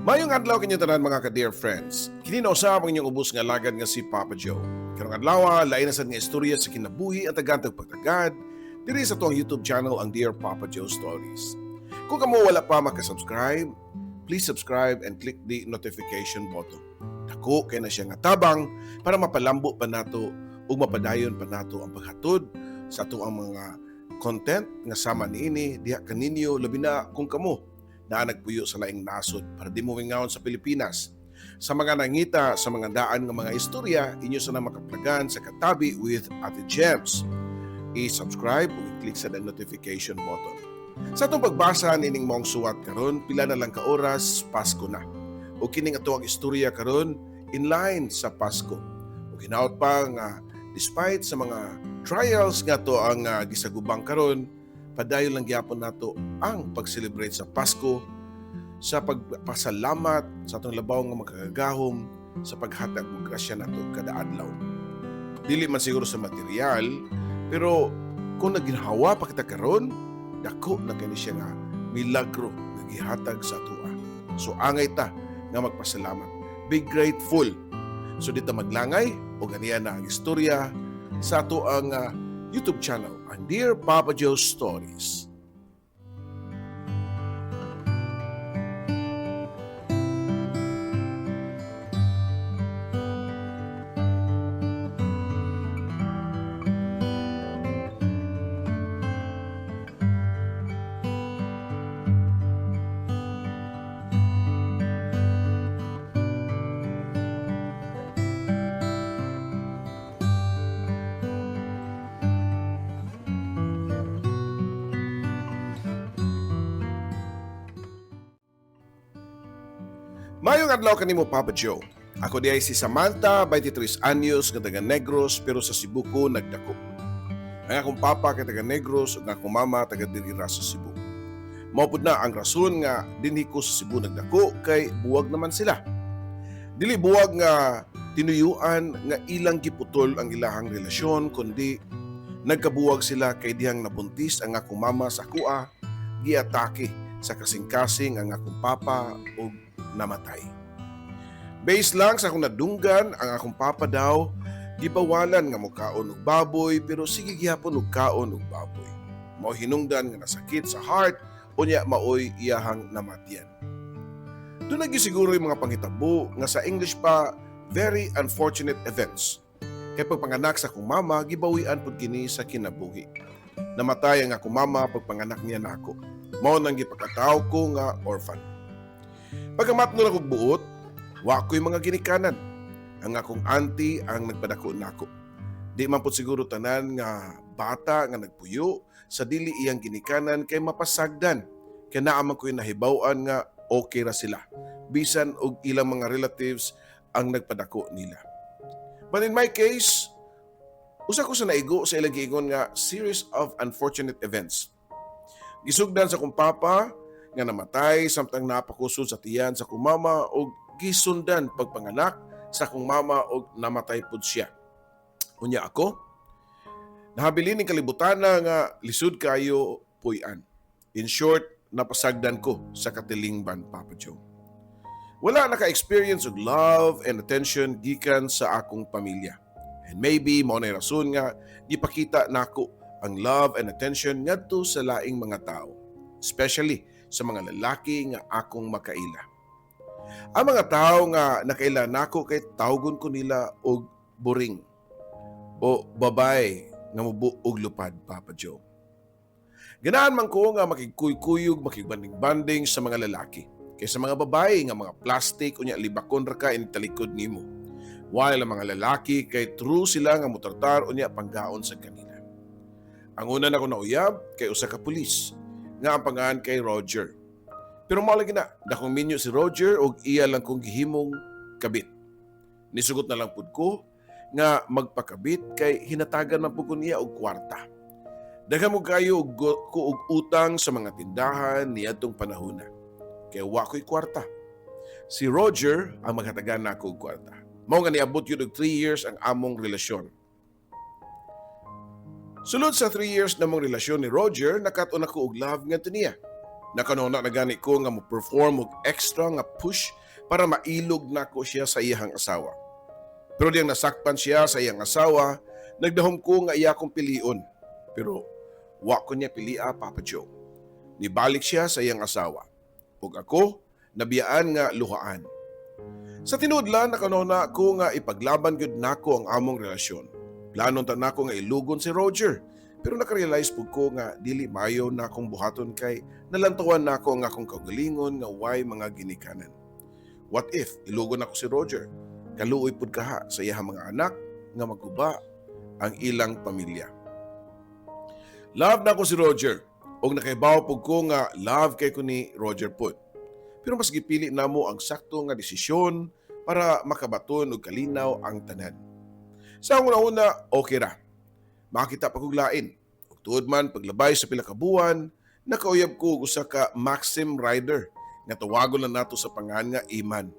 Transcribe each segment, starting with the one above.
Mayong adlaw kinyo tanan, mga ka-dear friends. Kini na usab ang inyong ubos nga alagad nga si Papa Joe. Karong adlaw, lain na sad nga istorya sa kinabuhi at tagantag pagtagad diri sa tuang YouTube channel, ang Dear Papa Joe Stories. Kung kamo wala pa maka-subscribe, please subscribe and click the notification button. Dako kay na siya nga tabang para mapalambo pa nato ug mapadayon pa nato ang paghatod sa atuang mga content nga sama niini diha kaninyo, labi na kung kamo na nagpuyo sa laing nasod para di mo mingaon sa Pilipinas. Sa mga nangita sa mga daan nga mga istorya, inyo sana makaplagan sa Katabi with Ate Gems. I-subscribe ug i-click sa the notification button. Sa atong pagbasa nining maong suwat karon, pila na lang ka oras, Pasko na. Ug kining ato ang istorya karon in line sa Pasko. Ug hinaut pa nga despite sa mga trials nga to ang gisagubang karon, padayon lang gyapon nato ang pag-celebrate sa Pasko sa pagpasalamat sa atong labaw nga makagagahom sa paghatag og grasya nato kada adlaw. Dili man siguro sa material, pero kung naginhawa pa kita karon, dako na kini siya nga milagro nga gihatag sa atoa. So angay ta nga magpasalamat. Be grateful. So dito maglangay o ganiya na ang istorya sa ato ang YouTube channel, ang Dear Papa Joe Stories. Mayong adlaw kanimo, Papa Joe. Ako diay si Samantha, 23 anyos, nga taga Negros pero sa Cebu ko nagdako. Ang akong papa kay taga Negros ug ang akong mama taga diri ra sa Cebu. Mao pud na ang rason nga dinhi ko sa Cebu nagdako kay buwag naman sila. Dili buwag nga tinuyuan nga ilang giputol ang ilahang relasyon, kundi nagkabuwag sila kay dihang nabuntis ang akong mama sa akoa, giatake sa kasing-kasing ang akong papa ug namatay. Based lang sa akong nadunggan, ang akong papa daw gibawalan nga mokaon og baboy pero sige gihapon og kaon og baboy. Mao hinungdan nga nasakit sa heart, unya maoy iyahang namatyan. Doon lagi siguro yung mga panghitabo nga sa English pa very unfortunate events. Kay pagpanganak sa akong mama, gibawian pud kini sa kinabuhi. Namatay ang akong mama pagpanganak niya nako. Mao nang gipakataw ko nga orphan. Pagkamat na akong buot, wa ko'y mga ginikanan. Ang akong auntie ang nagpadako nako. Di man pud siguro tanan nga bata nga nagpuyo sa dili iyang ginikanan kay mapasagdan. Kay naa man ko'y nahibaw-an nga okay ra sila, bisan og ilang mga relatives ang nagpadako nila. But in my case, usa ko sa naigo sa ilang giingon nga series of unfortunate events. Gisugdan sa akong papa nga namatay samtang napakusod sa tiyan sa akong mama og gisundan pagpanganak sa akong mama og namatay pud siya. Unya ako, nahabilin ning kalibutan na nga lisod kayo puy-an. In short, napasagdan ko sa katilingban, Papa Joe. Wala naka-experience og love and attention gikan sa akong pamilya. And maybe mao na rason nga gipakita nako ang love and attention ngadto sa laing mga tao, especially sa mga lalaki nga akong makaila. Ang mga tao nga nakaila nako kay tawgon ko nila og boring o babay nga mubo og lupad, Papa Joe. Ganahan man ko nga makigkuy-kuyog, makigbanding-banding sa mga lalaki kaysa mga babae nga mga plastic, unya libakon ra ka in talikod nimo. While ang mga lalaki kay true sila nga mutartar unya panggaon sa kanila. Ang una nako nauyab kay usa ka pulis nga ang pangalan kay Roger. Pero mao lagi na, dakong minyo si Roger og iya lang kong gihimong kabit. Nisugot na lang pud ko nga magpakabit kay hinatagan man pud ko niya og kwarta. Daghan mo kayo og ko og utang sa mga tindahan niadtong panahona. Kay wa ko'y kwarta. Si Roger ang maghatagan nako og kwarta. Mao nga niabot yun og 3 years ang among relasyon. Sulod sa 3 years namong relasyon ni Roger, nakat-on ako og love ngadto niya. Nakahunahuna na gani ko nga mo perform og extra nga push para mailog nako siya sa iyang asawa. Pero diyang nasakpan siya sa iyang asawa, nagdahom ko nga iya kong pilion. Pero wa ko niya pilia, Papa Joe. Nibalik siya sa iyang asawa. Ug ako, nabiyaan nga luhaan. Sa tinuod lang, nakahunahuna ko nga ipaglaban gyud nako ang among relasyon. Plano ta nako nga ilugon si Roger. Pero nakarealize pud ko nga dili maayo na akong buhaton kay nalantawan nako ang akong kaugalingon nga way mga ginikanan. What if ilugon ako si Roger? Kaluoy pud kaha sa iyang mga anak nga maguba ang ilang pamilya. Love nako si Roger og nakaibaw pud ko nga love kay ko ni Roger pud. Pero mas gipili namo ang sakto nga desisyon para makabaton og kalinaw ang tanan. Sa una-una, okay ra. Makita pa kog lain. Ug tuod man, paglabay sa pila ka buwan, nakauyab ko og usa ka Maxim rider nga tawagon lang nato sa pangan nga Iman.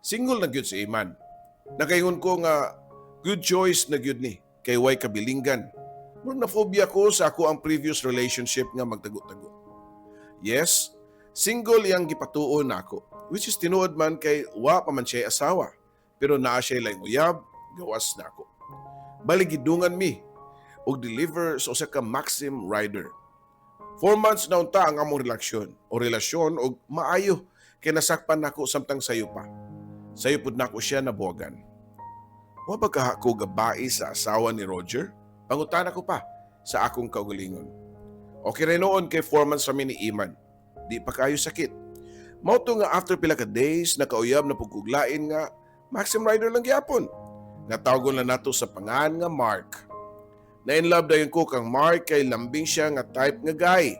Single na gyud si Iman. Nakaingon ko nga good choice na gyud ni kay way kabilinggan. Murag na phobia ko sa ako ang previous relationship nga magtago-tago. Yes, single iyang gipatuon nako, which is tinuod man kay wa pa man siya asawa. Pero naa siya laing uyab, gawas nako. Bali gidungan mi og deliver sa usa ka Maxim rider. 4 months na unta ang among relasyon o relasyon og maayo kay nasakpan nako samtang sayo pa. Sayo pud nako siya nabuwagan. Wa ba kaha ko gabai sa asawa ni Roger? Pangutana ko pa sa akong kaugalingon. Okay rin noon kay 4 months kami ni Iman. Di pa kayo sakit. Mao to nga after pila ka days, nakauyab na pud kog lain nga Maxim Rider lang gyapon. Nga tawagon lang nato sa pangan nga Mark. Na in love dayon ko kang Mark kay lambing siya nga type nga guy.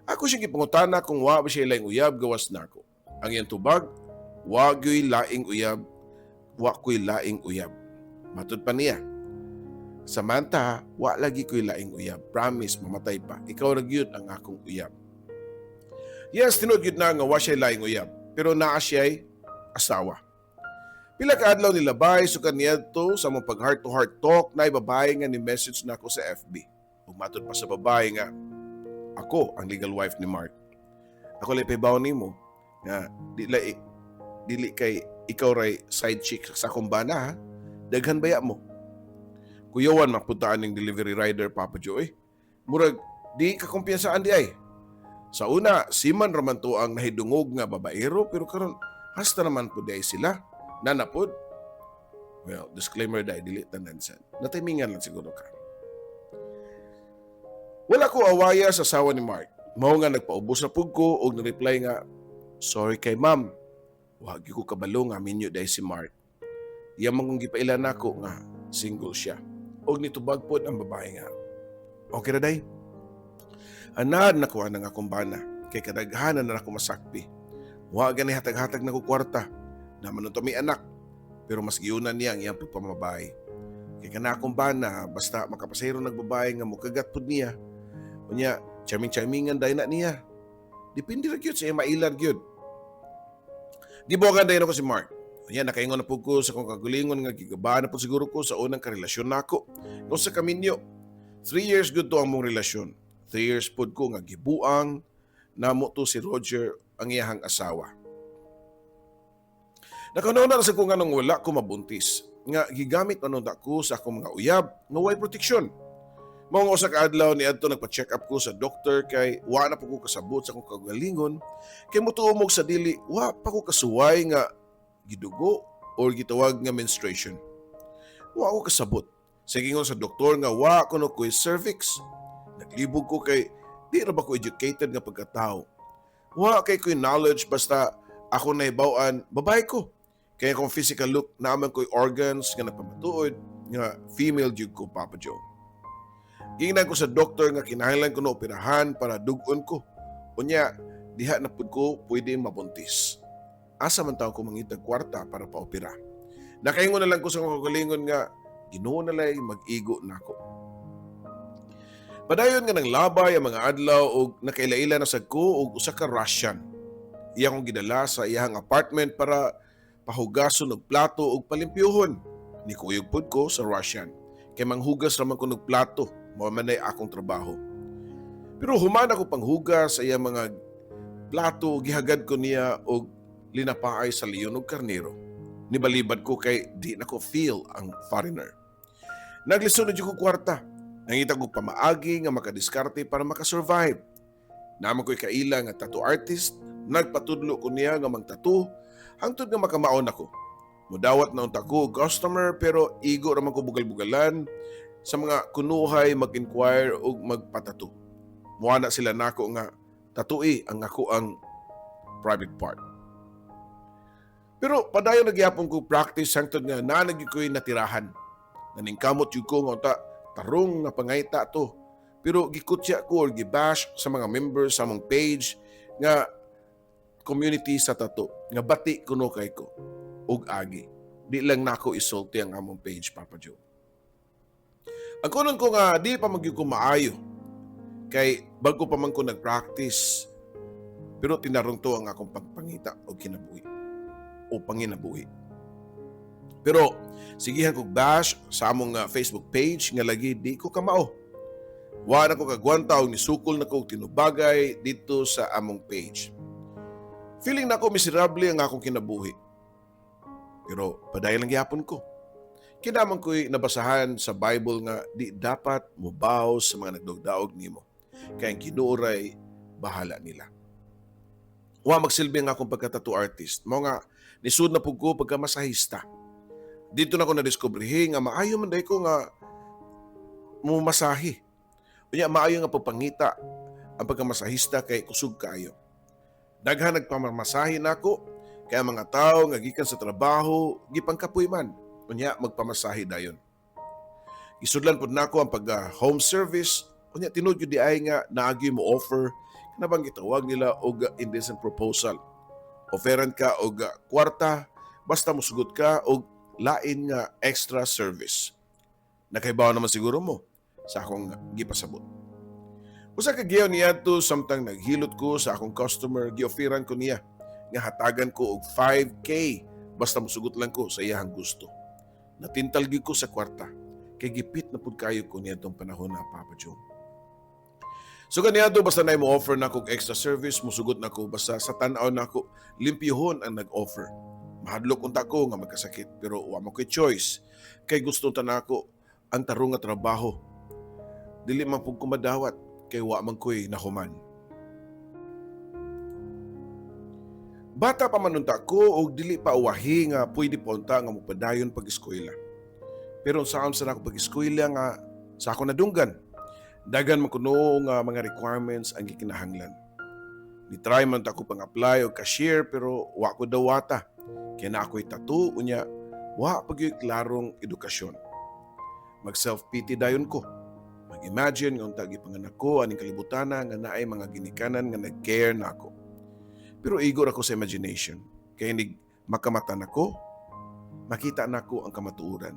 Ako siya gipangutana kung wa ba siya laing uyab gawas nako. Ang iyang tubag, "Wa gyuy laing uyab, wa ko'y laing uyab." Matud pa niya, "Samantha, wa lagi ko'y laing uyab. Promise, mamatay pa. Ikaw ra gyud ang akong uyab." Yes, tinuod gyud na nga wa siya laing uyab. Pero naa siya'y asawa. Pila ka adlaw nilabay sukad niadto sa among pag heart to heart talk, na babae nga ni message nako sa FB. Ug matud pa sa babae nga ako ang legal wife ni Mark. "Ako lang ipahibaw nimo nga dili kay ikaw ray side chick sa akong bana ha. Daghan baya mo." Kuyawan mapuntaan ng delivery rider, Papa Joe. Murag di ka kumpiyansaan di ay. Sa una, siman raman to ang nahidungog nga babaero, pero karon hasta naman po di ay sila. Nanapod. Well, disclaimer dai, dili tanan sad. Natimingan lang siguro ka. Wala ko awaya sa asawa ni Mark. Mao nga nagpaubos na pud ko og na-reply nga, "Sorry kay ma'am. Wa gyud ko kabalo nga minyo diay si Mark. Iya man kong gipaila nako nga single siya." Og nitubag pod ang babae nga, "Okay ra day." Anad nakuha na nga akong bana kay kadaghanan na ako masakpi. Wa gani hatag-hatag na ko kwarta. Naman to may anak. Pero mas giuna niya ang iyang pagpamabay. Kay kana akong bana, basta makapasayro nagbabae nga mukagat pud niya. Unya, charming-charmingan dahil na niya. Depende ra gyud sa iyang mailan gyud. Gibuwagan dayon ako si Mark. Unya, nakaingon na pud ko sa akong kagalingon nga gigabaan na pud siguro ko sa unang karelasyon nako. Kung sa kaminyo, 3 years gud to ang mong relasyon. 3 years pud ko nga gibuang namo to si Roger ang iyahang asawa. Nakahuna na sa ko nga nung wala ko mabuntis, nga gigamit man unta ko sa akong mga uyab nga way proteksyon. Mao nga usa ka adlaw ni adto, nagpa-check up ko sa doktor kay wa na po ko kasabot sa akong kagalingon kay motuo mo sa dili, wa pa ko kasuway nga gidugo or gitawag nga menstruation. Wa ko kasabot. Sa gingon sa doktor nga wa kuno ko'y cervix. Naglibog ko kay di ra ba ko educated nga pagkatao. Wa kay ko'y knowledge, basta ako nahibaw-an babae ko. Kaya kung physical look naman ko'y organs nga nagpamatuod nga female jud ko, Papa Joe. Gingnan ko sa doktor nga kinahanglan ko na operahan para dugon ko. Unya, diha na pud ko pwede mabuntis. Asa man taw ko mangitag kwarta para paopera? Nakaingon na lang ko sa akong kagalingon nga Ginoo na lay mag-igo nako. Padayon nga nang labay ang mga adlaw og nakaila-ila na sad ko og usa ka Russian. Iya kong gidala sa iyang apartment para pahugason og plato og palimpyuhon. Nikuyog pud ko sa Russian. Kay manghugas raman ko og plato, mao man ay akong trabaho. Pero human ako panghugas sa iyang mga plato, gihagad ko niya og linapaay sa leon og karnero. Nibalibad ko kay di na ko feel ang foreigner. Naglisod na jud ko kwarta. Nangita ko pamaagi nga makadiskarte para makasurvive. Naa man ko'y kaila nga tattoo artist, nagpatudlo ko niya nga magtattoo, hangtod nga makamaon ako. Mudawat na unta ko og customer, pero igo ra man ko bugal-bugalan sa mga kunuhay mag-inquire og magpatato. Muana sila nako nga tatui ang ako ang private part. Pero padayon na gyapon ko practice hangtod nga naa na gyud ko'y natirahan. Naningkamot jud ko nga unta tarong nga pangayta to. Pero gikutya ko or gibash sa mga members sa among page nga community sa tattoo nga bati kuno kay ko og agi. Di lang nako isulti ang among page, Papa Joe. Ang kunon ko nga di pa magyud ko maayo kay bago pa man ko nag-practice, pero tinarong to ang akong pagpangita og kinabuhi o panginabuhi. Pero sigihan kog bash sa among Facebook page nga lagi di ko kamao. Wa na ko kagwanta og nisukol na ko og tinubagay dito sa among page. Feeling nako miserable ang akong kinabuhi. Pero padayon lang gyapon ko. Kay naa man ko'y nabasahan sa Bible nga di dapat mubaw sa mga nagdaog nimo. Kay ang Ginoo ray bahala nila. Wa magsilbi ang akong pagka-tattoo artist. Mao nga nisud na pud ko pagka-masahista. Dito na ko nadiskubrihe nga maayo man diay ko nga mumasahe. Unya maayo nga pagpangita ang pagkamasahista kay kusog kaayo. Daghan nagpamamasahe nako kay ang mga tao nga gikan sa trabaho gipangkapoy man. Unya magpamasahe dayon. Gisudlan pud nako ang pag home service. Unya tinuod gyud diay nga naagi mo offer kana bang gitawag nila og indecent proposal. Offeran ka og kwarta basta mosugot ka og lain nga extra service. Nakaibaw naman siguro mo sa akong gipasabot. Usa ka giyaw niadto, samtang naghilot ko sa akong customer, giofferan ko niya nga hatagan ko og 5K basta mosugot lang ko sa iyahang gusto. Natintal gyud ko sa kwarta kay gipit na pud kayo ko niadtong panahon na, Papa Joe. So kaniadto, basta na mo offer na og extra service, musugot na ko basta sa tan-aw nako limpyuhon ang nag-offer. Mahadlok unta ko nga magkasakit, pero wa man ko'y choice kay gusto ta nako ang tarong nga trabaho. Dili man pud ko madawat kay wa man ko'y nahuman. Bata pa man unta ko og dili pa uwahi nga pwede pa unta nga mopadayon pag-eskwela. Pero unsaon sa nako pag-eskwela nga sa ako nadunggan? Daghan man kuno nga mga requirements ang gikinahanglan. Ni-try man ta ko pang-apply og cashier, pero wa ko dawata. Kay naa ko'y tattoo, unya wa pa gyud klarong edukasyon. Mag self-pity dayon ko. Mag-imagine nga unta gipanganak ko aning kalibutana nga naay mga ginikanan nga nag-care nako. Pero igo ra ko sa imagination. Kay inig makamata nako, makita nako ang kamatuoran.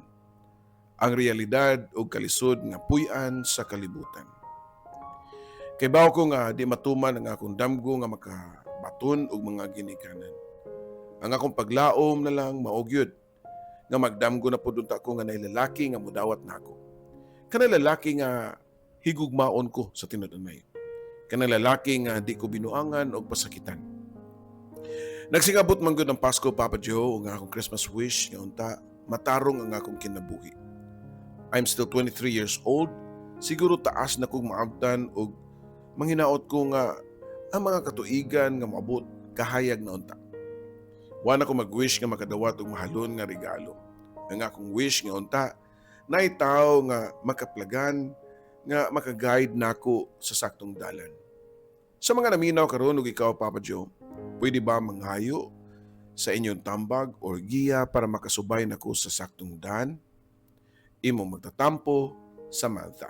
Ang realidad og kalisod nga puy-an sa kalibutan. Kay bawo ko nga di matuman ang akong damgo nga makabaton og mga ginikanan. Ang akong paglaom na lang mao gyud nga magdamgo na pud unta ko nga naay lalaki nga mudawat nako. Kanang lalaki nga higugmaon ko sa tinud-anay. Kanang lalaki nga di ko binuangan og pasakitan. Nagsingabot man gud ang Pasko, Papa Joe, ug ang akong Christmas wish nga unta matarong ang akong kinabuhi. I'm still 23 years old. Siguro taas na kong maabtan og manghinaot ko nga ang mga katuigan nga moabot kahayag na unta. Wa na ko mag-wish nga makadawat og mahalon nga regalo. Ang akong wish nga unta naay tawo nga makaplagan nga makaguide nako sa saktong dalan. Sa mga naminaw karon ug ikaw, Papa Joe, pwede ba manghayo sa inyong tambag or giya para makasubay nako sa saktong daan? Imong magtatampo, Samantha.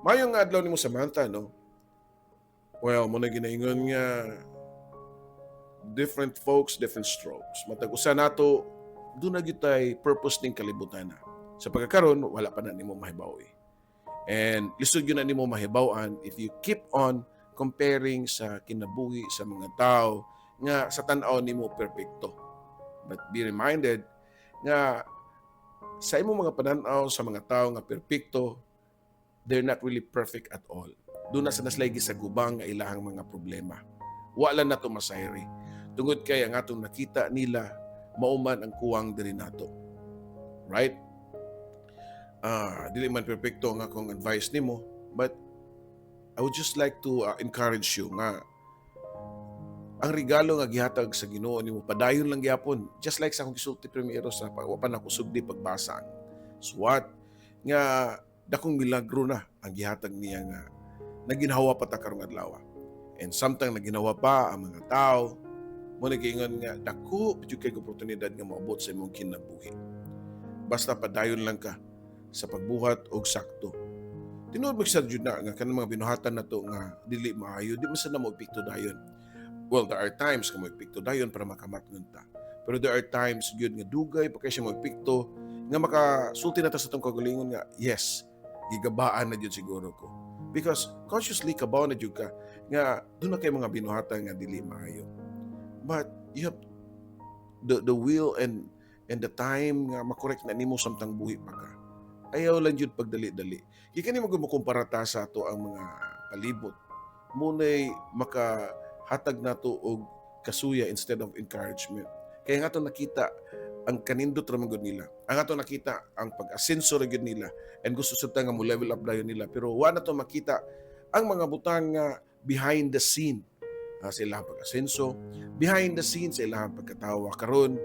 Mayong adlaw nimo, Samantha, no? Well, mao na ginaingon nga different folks, different strokes. Matag usa nato, duna gyud tay purpose ning kalibutan na. Sa pagkakaron, wala pa na nimo mahibaw eh. And lisod gyud na nimo mahibaw-an if you keep on comparing sa kinabuhi sa mga tao nga sa tan-aw nimo perpekto. But be reminded nga sa imong mga pananaw sa mga tao nga perpekto, They're not really perfect at all. Duna sad na sila'y gisagubang nga ilahang mga problema. Wala na to masayri. Tungod kay ang atong nakita nila mao man ang kuwang diri nato. Right? Ah, dili man perpekto ang akong advice nimo, but I would just like to encourage you nga ang regalo nga gihatag sa Ginoo nimo, padayon lang gyapon, just like sa akong gisulti primero sa wa pa nako sugdi pagbasa ang suwat nga dakong milagro na ang gihatag niya nga naginhawa pa ta karong adlaw. And samtang naginhawa pa ang mga tao mo, nagiingon nga dako jud kay oportunidad nga moabot sa imong kinabuhi basta padayon lang ka sa pagbuhat og sakto. Tinuod ba sa jud na nga kanang mga binuhatan nato nga dili maayo, di man sad na mo epekto dayon. Well, there are times nga mo epekto dayon para makamatngon ta, pero there are times gyud nga dugay pa kay siya mo epekto nga makasulti na ta sa atong kaugalingon nga, "Yes, gigabaan na jud siguro ko," because consciously kabaw na jud ka nga duna kay mga binuhatan nga dili maayo, but you have the will and the time nga makorek na nimo samtang buhi pa ka. Ayaw lang jud pagdali-dali. Gikan nimo mo kumpara ta sa ato ang mga palibot, munay makahatag nato og kasuya instead of encouragement. Kaya nga ato nakita ang kanindot ra man gud nila. Ang ato nakita ang pag-asenso ra gyud nila and gusto sad ta nga mo level up dayon nila, pero wa na to makita ang mga butang nga behind the scene sa ilang pag-asenso, behind the scene sa ilang pagkatawa karon,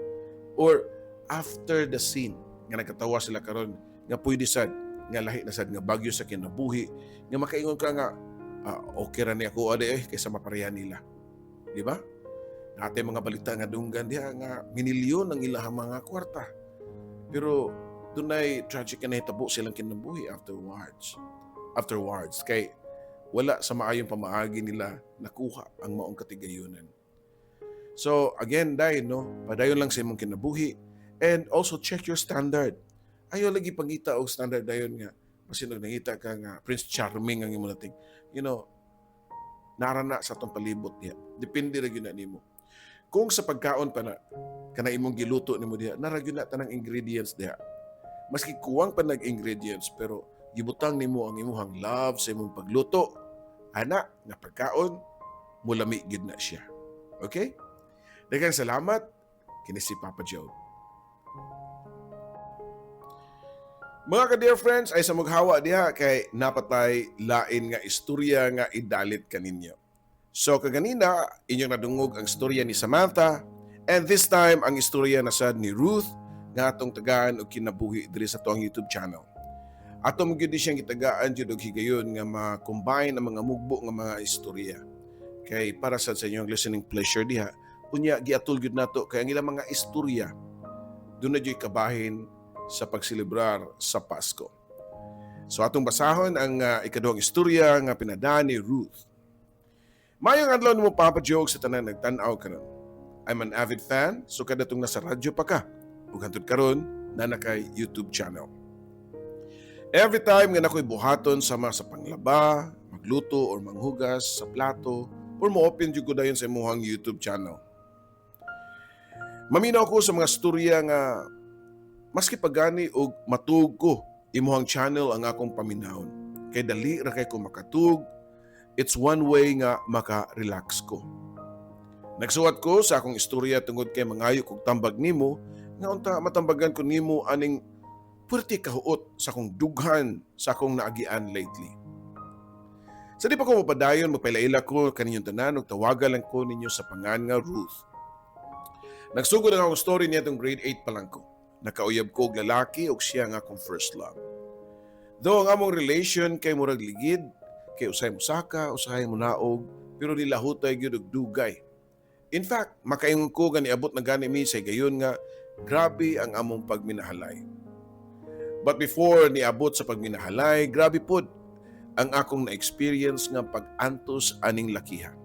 or after the scene nga nagkatawa sila karon nga pwede sad nga lahi na sad nga bagyo sa kinabuhi nga makaingon ka nga, "Ah, okay ra ni ako ade eh kaysa mapareha nila." Di ba? Natay mga balita nga dunggan diha nga minilyon ang ilahang mga kwarta. Pero dunay tragic nga nahitabo silang kinabuhi afterwards. Afterwards kay wala sa maayong pamaagi nila nakuha ang maong katigayunan. So again, dai no, padayon lang sa imong kinabuhi and also check your standard. Ayaw lagi pangita og standard dayon nga basin og nangita ka nga Prince Charming ang imong dating. Nara na sa atong palibot diha. Depende ra gyud na nimo. Kung sa pagkaon pa na kana imong giluto nimo diha, nara gyud na tanang ingredients diha. Maski kuwang pa nag ingredients, pero gibutang nimo ang imong love sa imong pagluto, ana nga pagkaon mulami gyud na siya. Okay? Daghang salamat. Kini si Papa Joe. Mga ka-dear friends, ay sa maghawa diha kay napatay lain nga istorya nga idalit kaninyo. So kaganina, inyong nadungog ang istorya ni Samantha and this time ang istorya na sad ni Ruth nga atong tagaan og kinabuhi diri sa atuang YouTube channel. Ato mo gyud siyang gitagaan jud og higayon nga ma-combine ang mga mugbo nga mga istorya. Kay para sad sa inyong listening pleasure diha, unya giatol gyud nato kay ang ilang mga istorya duna juy kabahin sa pagselebrar sa Pasko. So atong basahon ang ikaduhang istorya nga pinadaan ni Ruth. Maayong adlaw nimo, Papa Joe, sa tanan nagtan-aw karon. I'm an avid fan, so kadatong nasa radyo pa ka. Ug hantod karon na kay YouTube channel. Every time nga nakoy buhaton sama sa panglaba, magluto or manghugas sa plato or mo-open jud ko dayon sa imong YouTube channel. Maminaw ko sa mga storya nga maski pagani og matug ko, imuhang channel ang akong paminawon. Kay dali ra kay ko makatug. It's one way nga maka-relax ko. Nagsuwat ko sa akong istorya tungod kay mangayo kog tambag nimo nga unta matambagan ko nimo aning puwerte kahuot sa akong dughan sa akong naagian lately. Sa di pa ko mapadayon, magpailaila ko kaninyong tanan ug tawagan lang ko ninyo sa pangan nga Ruth. Nagsugod ang akong story niya grade 8 pa lang ko. Nakauyab ko og lalaki ug siya nga akong first love. Though ang among relation kay murag ligid, kay usahay mo saka, usahay mo naog, pero nilahutay gyud og dugay. In fact, makaingon ko nga niabot na gani mi sa gayon nga grabe ang among pagminahalay. But before niabot sa pagminahalay, grabe pod ang akong na-experience nga pag-antos aning lakiha.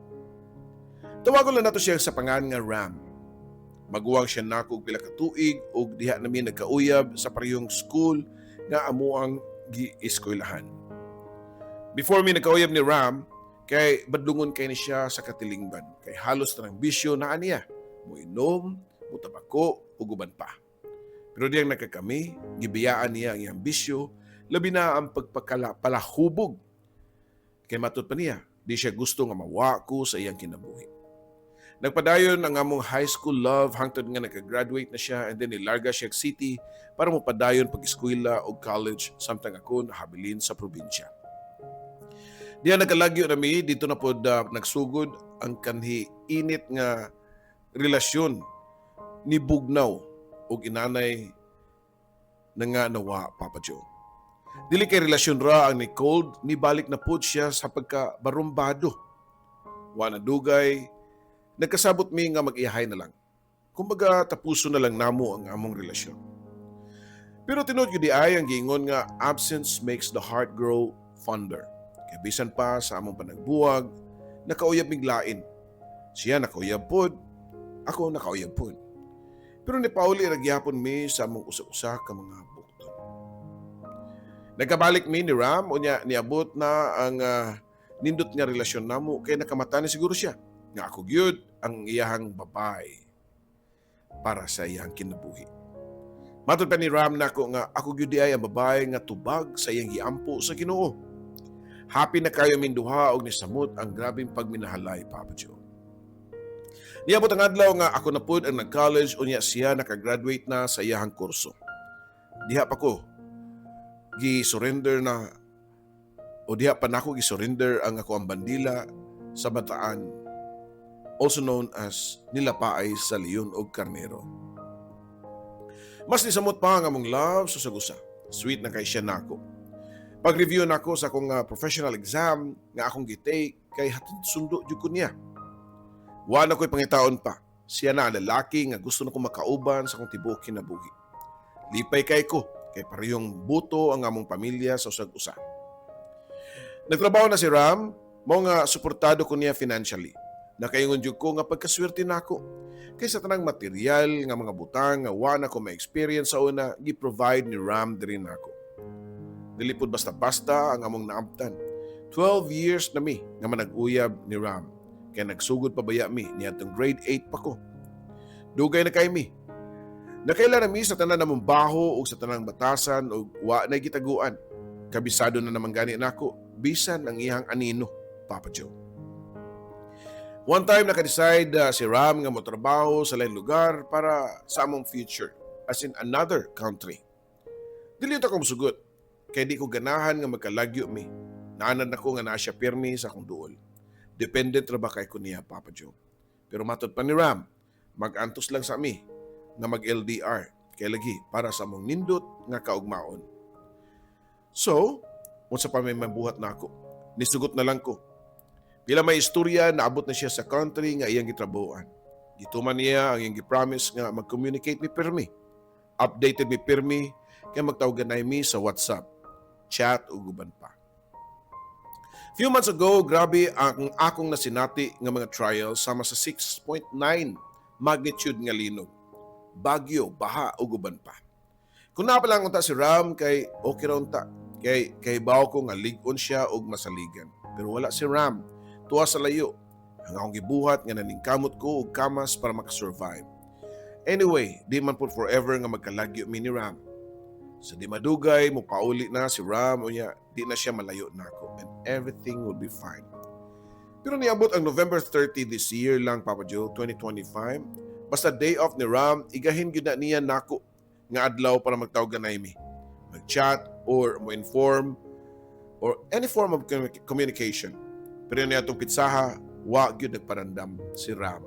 Tawagon lang nato siya sa pangan nga Ram. Maguwang siya nako og pila ka tuig ug diha nami nagkauyab sa parehong school nga amo ang gieskwelahan. Before mi nagkauyab ni Ram, kay badlungon kay ni siya sa katilingban. Kay halos tanang bisyo naa niya. Muinom, mutabako, ug uban pa. Pero diyang nagkakami, gibiyaan niya ang iyang bisyo Labi na ang pagpakala palahubog. Kay matud pa niya, di siya gusto nga mawa ko sa iyang kinabuhi. Nagpadayon ang among high school love hangtod nga nagka-graduate na siya and then nilarga siya og city para mopadayon pag-eskwela og college samtang ako nahabilin sa probinsya. Diya nagkalagyo na mi, didto na pod nagsugod ang kanhi init nga relasyon ni bugnaw og inanay na nga nawa, Papa Joe. Dili kay relasyon ra ang ni cold, ni balik na pod siya sa pagka barumbado. Wa na dugay, nagkasabot mi nga mag-iyahay na lang. Kumbaga tapuso na lang namo ang among relasyon. Pero tinuod gyud diay ang giingon nga absence makes the heart grow fonder. Kay bisan pa sa among panagbuwag, nakauyab mig lain. Siya nakauyab pod, ako nakauyab pod. Pero ni pauli ra gyapon mi sa among usa-usa ka mga bukton. Nagkabalik mi ni Ram, unya niabot na ang nindot nga relasyon namo kay nakamata ni siguro siya nga ako gyud ang iyahang babay para sa iyang kinabuhi. Matod pa ni Ram nako nga ako gyud diay ang babae nga tubag sa iyang giampo sa Ginoo. Happy na kayo minduha og nisamot ang grabeng pagminahalay, Papa Joe. Niabot ang adlaw nga ako na pud ang nag-college unya siya nakagraduate na sa iyahang kurso. Diha pa ko gi-surrender na o diha pa nako gi-surrender ang ako ang bandila sa Bataan, also known as nilapaay sa leon og karnero. Mas nisamot pa ang among love sa sagusa. Sweet na kay siya nako. Pag-review nako sa akong professional exam nga akong gi-take kay hatod sundo jud ko niya. Wa na ko'y pangitaon pa. Siya na ang lalaki nga gusto na ko makauban sa akong tibuok kinabuhi. Lipay kay ko kay parehong buto ang among pamilya sa usag usa. Nagtrabaho na si Ram, mao nga suportado ko niya financially. Nakaingon jud ko nga pagkaswerte nako. Kay sa tanang material nga mga butang nga wa na ko ma-experience sa una, gi-provide ni Ram diri nako. Dili pud basta-basta ang among naabtan. 12 years na mi nga manag-uyab ni Ram. Kaya nagsugod pa baya mi niadtong grade 8 pa ko. Dugay na kay mi. Nakaila na mi sa tanan namong baho ug sa tanang batasan ug wa na gitaguan. Kabisado na naman gani nako bisan ang iyang anino, Papa Joe. One time naka-decide si Ram nga motrabaho sa laing lugar para sa among future, as in another country. Dili ta ko musugot, kay di ko ganahan nga magkalagyo mi. Naanad nako nga naa siya pirmi sa akong duol. Dependent ra ba kay ko niya, Papa Joe. Pero matod pa ni Ram, mag-antos lang sa mi nga mag-LDR kay lagi para sa among nindot nga kaugmaon. So, unsa pa may mabuhat nako? Nisugot na lang ko. Pila may istorya, naabot na siya sa country nga iyang gitrabahoan. Gituman niya ang iyang gi-promise nga mag-communicate mi pirmi. Updated mi pirmi kay magtawaganay mi sa WhatsApp, chat ug uban pa. Few months ago, grabe ang akong nasinati nga mga trials sama sa 6.9 magnitude nga linog. Bagyo, baha ug uban pa. Kung naa pa lang unta si Ram kay okay ra unta. Kay bawo ko nga lig-on siya og masaligan. Pero wala si Ram. Tuwa sa layo. Ang akong gibuhat nga naningkamot ko og kamas para makasurvive. Anyway, di man po forever nga magkalagyo mi ni Ram. Sa di madugay, mo pauli na si Ram unya di na siya malayo nako and everything will be fine. Pero niabot ang November 30 this year lang, Papa Joe, 2025. Basta day off ni Ram, igahin gyud na niya nako nga adlaw para magtawag mi. Mag-chat or mo-inform or any form of communication. Pero niya atong pitsaha, wa gyud nagparandam si Ram.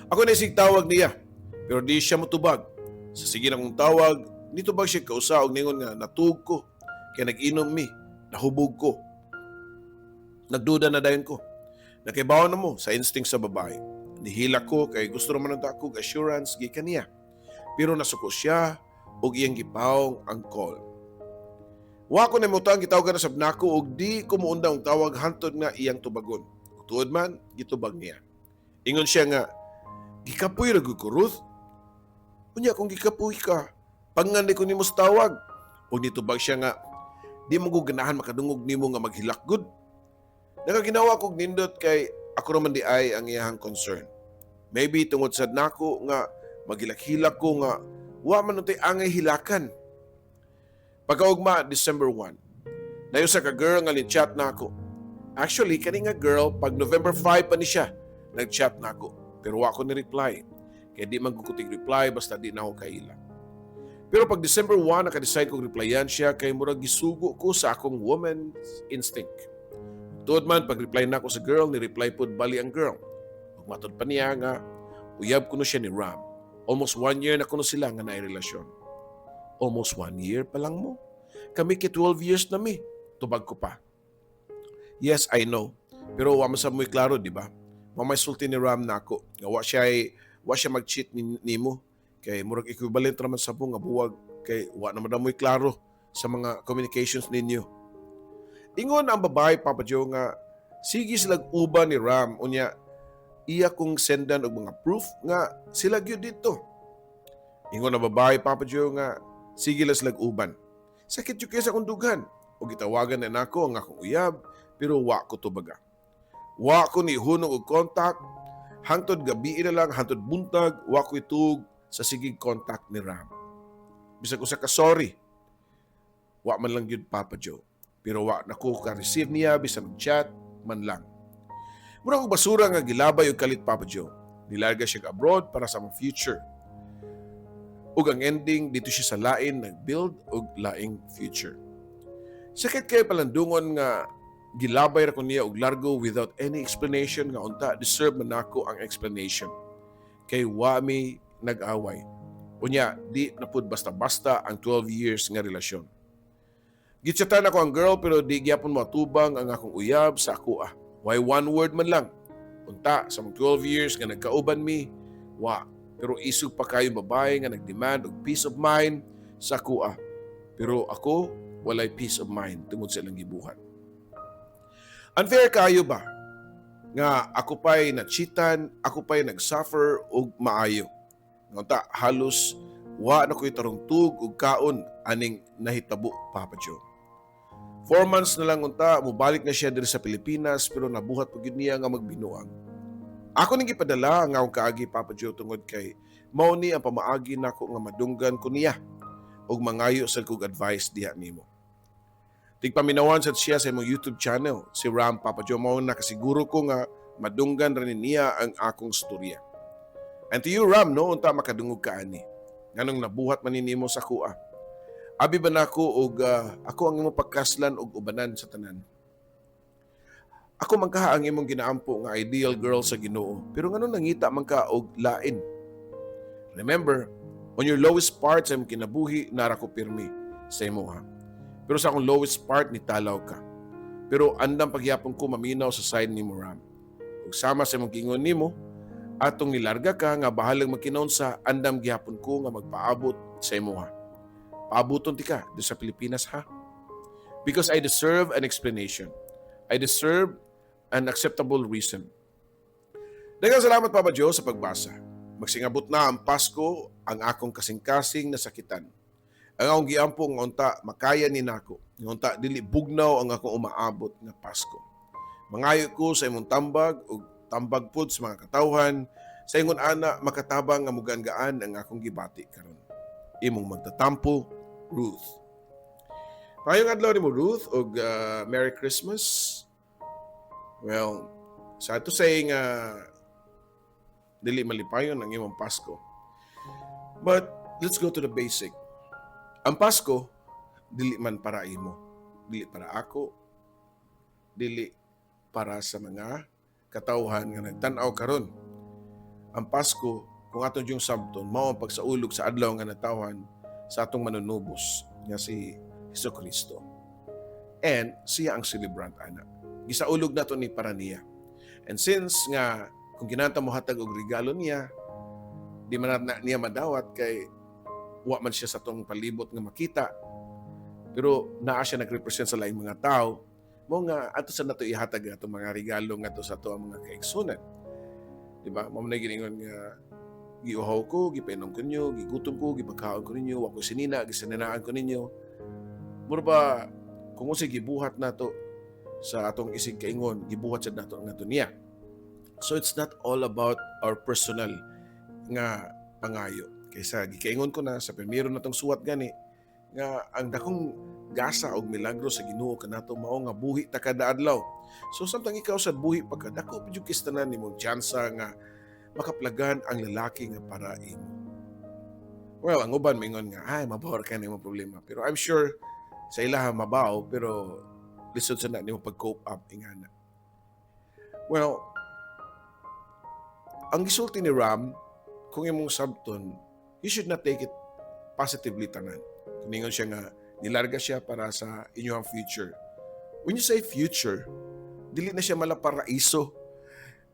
Ako na sig tawag niya, pero di siya motubag. Sa sige na kong tawag, nitubag siya kausa og ningon nga natug ko, kay nag-inom mi, nahubog ko. Nagduda na dayon ko. Nakaibaw na mo sa instinct sa babae. Nihila ko kay gusto naman ng ako assurance gikan niya. Pero nasuko siya og iyang gipawong ang call. Wa ko namutang gitawagan na sab nako og di ko muundang og tawag hantod nga iyang tubagon. Ug tuod man, gitubag niya. Ingon siya nga, "Gikapoy ra gud ko, Ruth." Unya kung gikapoy ka, panganday ko nimo sa tawag. Ug nitubag siya nga, "Di mo ko ganahan makadungog nimo nga maghilak gud." Nakaginawa kog nindot kay ako raman di ay ang iyahang concern. Maybe tungod sad nako nga maghilak-hilak ko nga wa man untay angay hilakan. Pagkaugma, December 1. Naay usa ka girl nga ni-chat nako. Actually, kani nga girl, pag November 5 pa ni siya, nag-chat nako. Pero wa ko ni reply. Kaya di man ko reply basta di na ako kaila. Pero pag December 1, naka-decide kong replyan siya kay murag gisugo ko sa akong woman's instinct. Tuod man, pag reply nako sa girl, ni-reply pod bali ang girl. Ug matod pa niya nga, uyab kuno siya ni Ram. Almost one year na kuno sila nga naay relasyon. "Almost one year pa lang mo? Kami kay 12 years na mi." Tubag ko pa. "Yes, I know. Pero wa man sa mo'y klaro, di ba? Mao may sulti ni Ram nako. Nga wa siya mag-cheat nimo. Kay murag equivalent raman sa nga buwag kay wa naman na mo'y klaro sa mga communications ninyo." Ingon ang babae, Papa Joe, nga sige sila uban ni Ram, unya iya kong sendan og mga proof nga sila gyud dito. Ingon ang babae, Papa Joe, nga sige lang sila uban. Sakit jud kay sa akong dughan. O gitawagan na nako ang akong uyab, pero wa ko tubaga. Wa ko ni hunong og contact hangtod gabi na lang, hangtod buntag, wa ko itug sa sigig contact ni Ram. Bisag usa ka sorry, wa man lang gyud, Papa Joe. Pero wa na ko ka-receive niya bisan mag-chat man lang. Mura og basura nga gilabay og kalit, Papa Joe. Nilarga siya abroad para sa among future. Ug ang ending, dito siya sa lain nag-build og laing future. Sakit kay palandungon nga gilabay ra ko niya og largo without any explanation, nga unta deserve man nako ang explanation. Kay wa mi nag-away. Unya, di na pud basta-basta ang 12 years nga relasyon. Gichatan ako ang girl pero di gyapon moatubang ang akong uyab sa ako ah. Why one word man lang. Unta sa mga 12 years nga nagkauban mi, wa. Pero isog pa kayo babae nga nagdemand og peace of mind sa ako ah. Pero ako, walay peace of mind tungod sa ilang gibuhat. Unfair kayo ba? Nga ako pa'y na-cheatan, ako pa'y nag-suffer og maayo. Nga halos wa na ko'y tarungtug og kaon aning nahitabo, Papa Joe. 4 months na lang unta, mubalik na siya diri sa Pilipinas, pero nabuhat pa gyud niya nga magbinuang. Ako ning gipadala ang akong kaagi, Papa Joe, tungod kay mao ni ang pamaagi nako nga madunggan ko niya ug mangayo sa kog advice diha nimo. Tigpaminawan sad siya sa imong YouTube channel, si Ram, Papa Joe, mao nakasiguro ko nga madunggan ra ni niya ang akong storya. And to you, Ram, no, unta makadungog ka ani. Nganong nabuhat man nimo sa kuha? Abi ba nako og ako ang imong pagkaslan og ubanan sa tanan? Ako man kaha ang imong ginaampo nga ideal girl sa Ginoo, pero nganong nangita man ka og lain? Remember, on your lowest part sa imong kinabuhi, nara ko pirmi sa imo ha. Pero sa akong lowest part, nitalaw ka. Pero andam pagyapon ko maminaw sa side nimo, Ram. Ug sama sa imong giingon nimo, atong nilarga ka nga bahalang magkinaunsa, andam gihapon ko nga magpaabot sa imo ha. Paabuton tika do sa Pilipinas ha. Because I deserve an explanation. I deserve an acceptable reason. Daghang salamat, Papa Joe, sa pagbasa. Magsingabot na ang Pasko, ang akong kasing-kasing nasakitan. Ang akong giampo nga unta makaya ni nako. Nga unta dili bugnaw ang akong umaabot nga Pasko. Mangayo ko sa imong tambag ug tambag pud sa mga katawhan sa ingon ana makatabang nga mugaan-gaan ang akong gibati karon. Imong magtatampo, Ruth. Maayong adlaw nimo, Ruth, ug Merry Christmas. Well, sad to say nga dili malipayon ang imong Pasko. But let's go to the basic. Ang Pasko dili man para imo, dili para ako, dili para sa mga katawhan nga nagtan-aw karon. Ang Pasko, kung aton yung sabton, mao ang pagsaulog sa adlaw nga natawhan sa atong manunubos nga si Hesus Kristo. And siya ang celebrant ana. Gisaulog nato ni para niya. And since nga kung kinahanglan mo hatag og regalo niya, di man na niya madawat kay wa man siya sa atong palibot nga makita. Pero naa siya nagrepresent sa laing mga tao, mao nga ato sa nato ihatag atong mga regalo ngadto sa ato ang mga kaigsunan. Di ba? Mao man giingon nga giuhaw ko, gipainom ko ninyo, gigutom ko, gipagkaon ko ninyo, wa ko sinina, gisaninaan ko ninyo. Mura ba kung unsay gibuhat nato sa atong isig kaingon, gibuhat sad nato ang nato niya. So it's not all about our personal nga pangayo. Kaysa gikaingon ko na sa primero natong suwat gani Nga ang dakong gasa og milagro sa Ginoo kanato mao nga buhi ta kada adlaw. So samtang ikaw sa buhi pa ka, dako pa jud kistanan nimong tsansa nga makaplagan ang lalaki nga para imo. Well, ang uban mingon nga, "Ay, mabaw ka nimo problema." Pero I'm sure sa ilaha mabaw, pero lisod sa na nimo pag-cope up ingana. Well, ang gisulti ni Ram, kung imong sabton, you should not take it positively tanan. Kung ningon siya nga nilarga siya para sa inyong future. When you say future, dili na siya malaparaiso.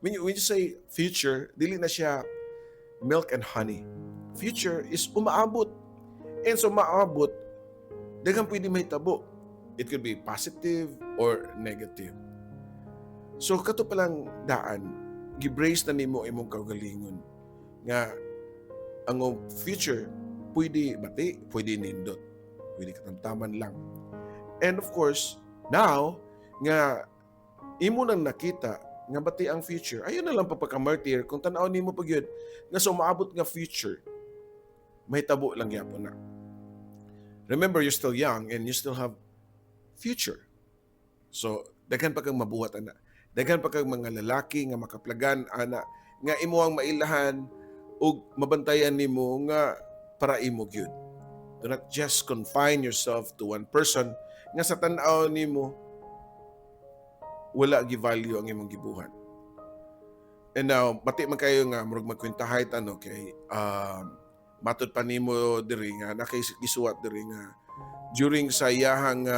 When you say future, dili na siya milk and honey. Future is umaabot. And so maabot, daghan pwede mahitabo. It could be positive or negative. So kato palang daan, gibrace na nimo imong kaugalingon nga ang future pwede bati, pwede nindot, pwede katamtaman lang. And of course, now nga imo nang nakita nga bati ang future, ayaw na lang pagpaka-martyr kung tan-aw nimo pag yun nga sa umaabot nga future, mahitabo lang gyapon na. Remember, you're still young and you still have future. So, daghan pa kang mabuhat ana. Daghan pa kang mga lalaki nga makaplagan ana nga imo ang mailahan ug mabantayan nimo nga para imo gyud. Do not just confine yourself to one person nga sa tan-aw nimo wala gi-value ang imong gibuhat. And now, bati man kayo nga murag magkwentahay ta, no, kay matud pa nimo diri nga nakay gisuwat diri nga during sa iyahang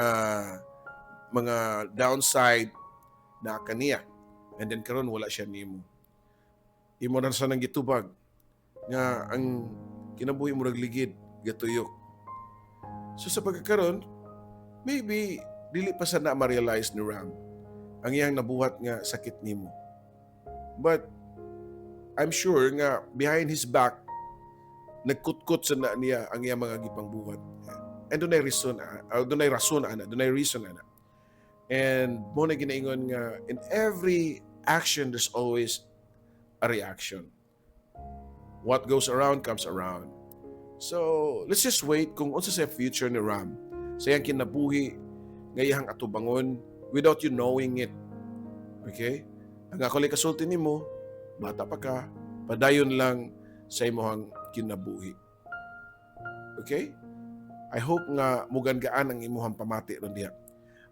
mga downside na kaniya and then karon wala siya nimo, imo na sa nang gitubag nga ang kinabuhi mo ligid gatuyok. So sa pagkakaron, maybe dili pa sa na ma-realize ni Ram ang iyang nabuhat nga sakit nimo, but I'm sure nga behind his back nagkutkot sa na niya ang iyang mga gipangbuhat and dunay rason ana, dunay reason ana. And mo na ginaingon nga in every action there's always a reaction. What goes around comes around. So let's just wait kung unsa sa future ni Ram sa iyang kinabuhi nga iyang atubangon without you knowing it, okay? Ang ako lang kasulti nimo, bata pa ka, padayon lang sa imong kinabuhi, okay? I hope nga mugaan-gaan ang imuhang pamati ron diha.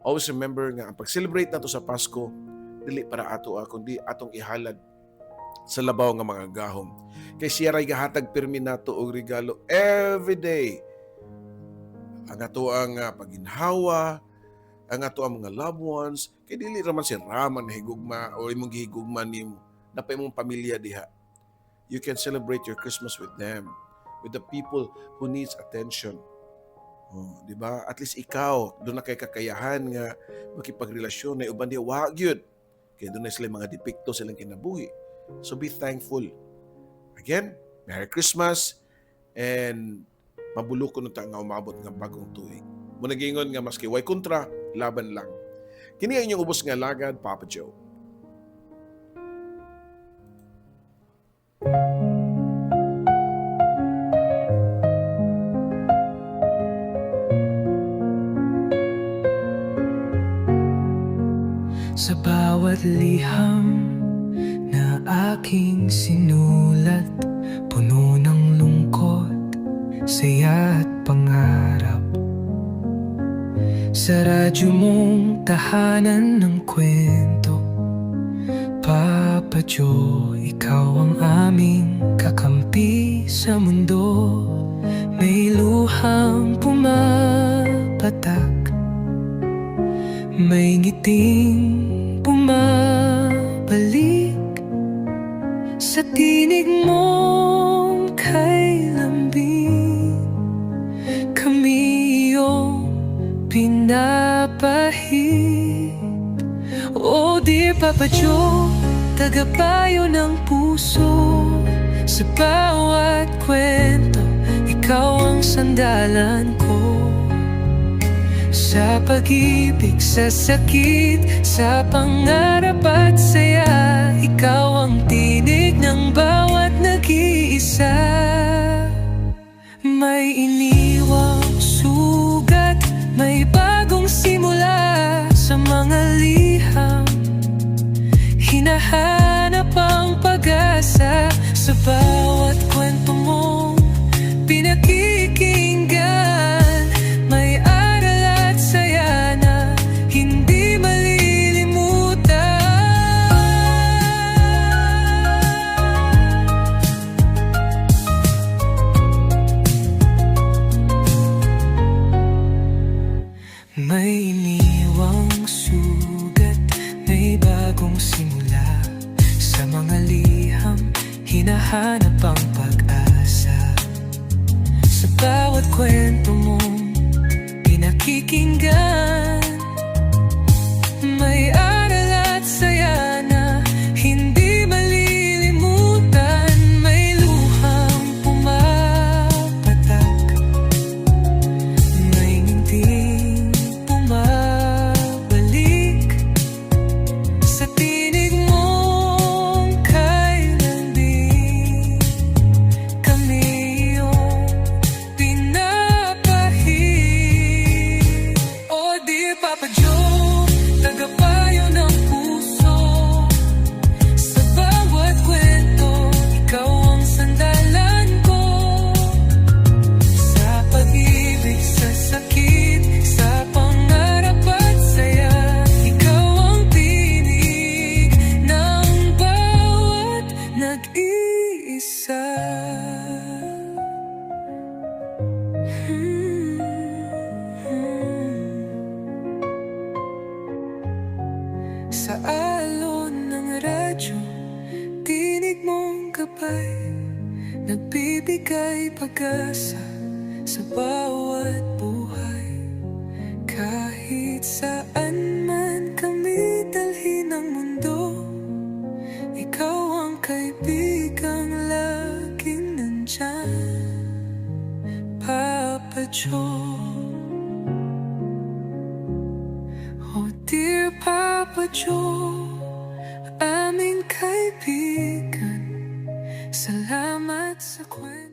Always remember nga ang pag-celebrate nato sa Pasko dili para ato kundi atong ihalad sa labaw nga mga gahom. Kay siya ray gahatag pirmi nato og regalo every day. Ang ato ang paginhawa, ang ato ang mga loved ones, kay dili raman si Ram ang nahigugma o imong gihigugma nimo. Naa pa imong pamilya diha. You can celebrate your Christmas with them, with the people who needs attention. Oh, di ba? At least ikaw, duna kay kakayahan nga makipagrelasyon na uban diha wa gyud. Kay duna sila mga depekto silang kinabuhi. So be thankful. Again, Merry Christmas and mabulukon ta nga umabot nga bagong tuig. Mao nang nga maski way kontra, laban lang. Kini ang inyong ubos nga alagad, Papa Joe. Sa bawat liham na aking sinulat, puno ng lungkot, saya at pangarap. Sa radyo mong tahanan ng kwento, Papa Joe, ikaw ang aming kakampi sa mundo. May luhang pumapatak, may ngiting bumabalik sa tinig mong kay lambing. Kami iyong pinapahid. Oh dear Papa Joe, tagapayo ng puso. Sa bawat kwento, ikaw ang sandalan ko. Sa pag-ibig, sa sakit, sa pangarap at saya, ikaw ang tinig ng bawat nag-iisa. May iniwang sulat. mga liham, hinahanap ang pag-asa. Sa bawat kwento mong pinakikinggan, may aral at saya na hindi malilimutan. May iniwang sugat, may bagong simula. Sa mga liham, hinahanap ang pag-asa. Sa bawat kwento mong pinakikinggan, may aral at saya na hindi malilimutan. May luhang pumapatak, may ngiting bumabalik. Sa tinig mong kay lambing, kami iyong pinapahid. Oh dear Papa Joe, tagapayo ng puso. Sa bawat kwento, ikaw ang sandalan ko. Sa pag-ibig, sa sakit, sa pangarap at saya, ikaw ang tinig ng bawat nag-iisa. Sa alon ng radyo, tinig mong gabay, nagbibigay pag-asa sa bawat buhay. Kahit saan man kami dalhin ng mundo, ikaw ang kaibigang laging nandyan, Papa Joe. Oh dear Papa Joe, aming kaibigan, salamat sa kwento.